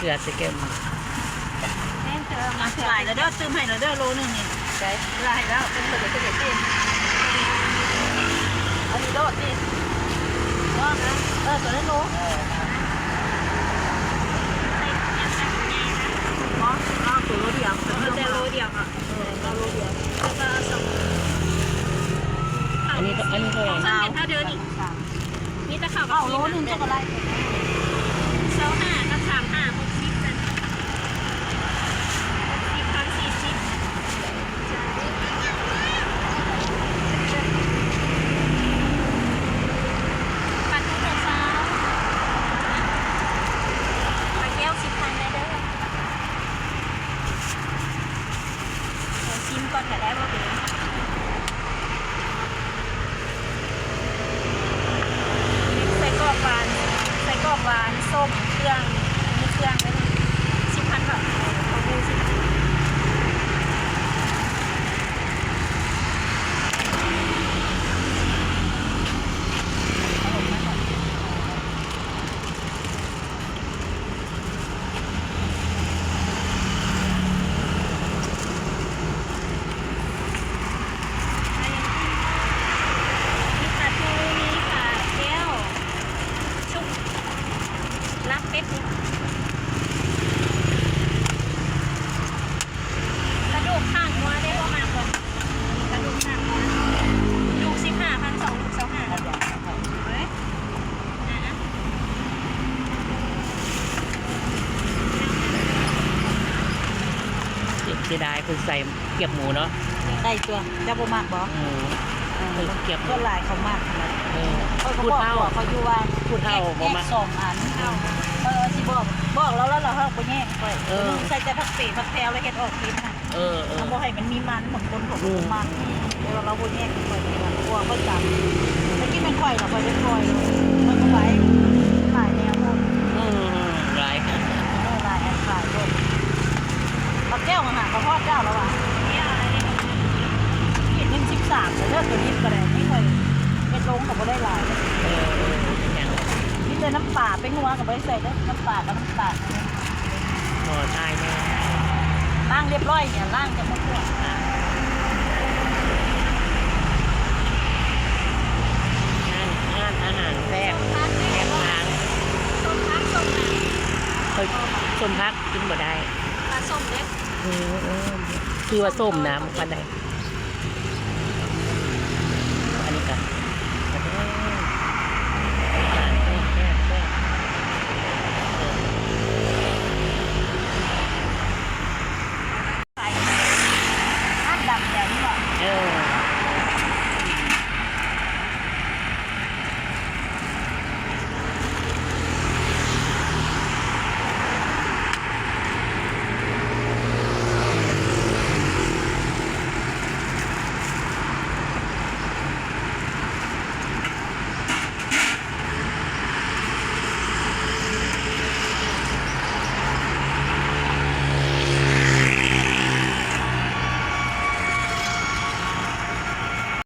ເກືອໃສ່ແກ້ວ ແມ່ນເທື່ອມາ ຫຼາຍແລ້ວເດີ ຕື່ມໃຫ້ແລ້ວເດີ ໂລໜຶ່ງນີ້ ໄດ້ ຫຼາຍແລ້ວ ເພິ່ນເພິ່ນກໍຈະໄດ້ຕື່ມ ອັນນີ້ໂລນີ້ ເນາະ ເອີ ຕົວນັ້ນໂລ ເອີ ເນາະ ເອົາຕົວໂລດຽວ ເອົາແຕ່ໂລດຽວ ເອີ ເອົາໂລດຽວ ແລ້ວກໍເອົາສອງ ອັນນີ້ ອັນນີ້ເທົ່າໃດ? ເທົ່າເດີນີ້ ມີແຕ່ເຂົ້າກັບ ເຂົ້າໂລໜຶ່ງ ເຈົ້າກໍໄລ່ ຊາວຫ້າກັບສາມຫ້າ ຫົກສິບ ຫົກສິບ ພັນສີ່ສິບ ປາທູໂລຊາວ ປາແກ້ວສິບພັນ ໄດ້ເດີ. ເອົາຊີມກ່ອນກໍໄດ້ ບໍ່ເປັນຫຍັງ ມີໄສ້ກອກຫວານ ໄສ້ກອກຫວານ ສົ້ມ ເຄື່ອງ ມີເຄື່ອງເລີຍ ສິບພັນບາດ ເອົາດູຊິ. ມີປາທູ ມີປາແກ້ວ ຊຸບ ລາບເປັດ ກະດູກຂາງົວເດ້ ບໍ່ມັກບໍ່? ກະດູກຂາງົວ ລູກສິບຫ້າພັນ ສອງລູກຊາວຫ້າ ເສຍດາຍເພິ່ນໃສ່ກຽບໝູເນາະ ໄດ້ຕົວະ ເຈົ້າບໍ່ມັກບໍ່? ອືມ ເອີ ເພິ່ນກຽບໝູ ສ່ວນຫຼາຍເຂົາມັກຫັ້ນແຫຼະ ເອີ ຂ້ອຍກໍບອກຜົວຂ້ອຍຢູ່ວ່າ ຜູ້ເຖົ້າບໍ່ມັກ ແຍກສອງອັນ ຂ້ອຍວ່າຊິບອກ ບອກລາວແລ້ວ ລາວບໍ່ແຍກໃຫ້ຂ້ອຍ ເອີ ໃສ່ແຕ່ຜັກເປ ຜັກແພວ ແລ້ວເຮັດອອກກິນຫັ້ນ ເອີ ເອີ ເຮົາບໍ່ໃຫ້ມັນມີມັນ ບາງຄົນເຂົາບໍ່ມັກ ເອີ ແຕ່ວ່າລາວບໍ່ແຍກໃຫ້ຂ້ອຍ ເພາະວ່າຂ້ອຍຈຳ ແຕ່ກິນແມ່ນຂ້ອຍລະ ຂ້ອຍເປັນຂ້ອຍ ຂ້ອຍບໍ່ໄຫວ ຫຼາຍແນວໂພດ ເອີ ຫຼາຍ ເອີ ຫຼາຍອັນຫຼາຍໂພດ ບັກແກ້ວຫັ້ນນະ ເຂົາທອດເຈົ້າລະຫວາ ຂີດໜຶ່ງສິບສາມ ເດີ ຕົວດິບກໍໄດ້ ນີ້ຂ້ອຍເຮັດລົງກໍບໍ່ໄດ້ຫຼາຍ ເອີ ເອີ ເປັນຫຍັງ ມີແຕ່ນ້ຳປາ ແປ້ງນົວກໍບໍ່ໄດ້ໃສ່ເດີ ນ້ຳປາກັບນ້ຳຕານ ໝໍຕາຍແລ້ວ ລ້າງລຽບຮ້ອຍນີ້ ລ້າງຈະໝົດຖ້ວຍ ຮ້ານ ຮ້ານອາຫານແຊບ ແຊບທາງ ສົ້ມຜັກ ສົ້ມຜັກ ເອີ ສົ້ມຜັກກິນບໍ່ໄດ້ ປາສົ້ມເດ້ ເອີ ເອີ ຄືວ່າສົ້ມນະ ປານໃດ?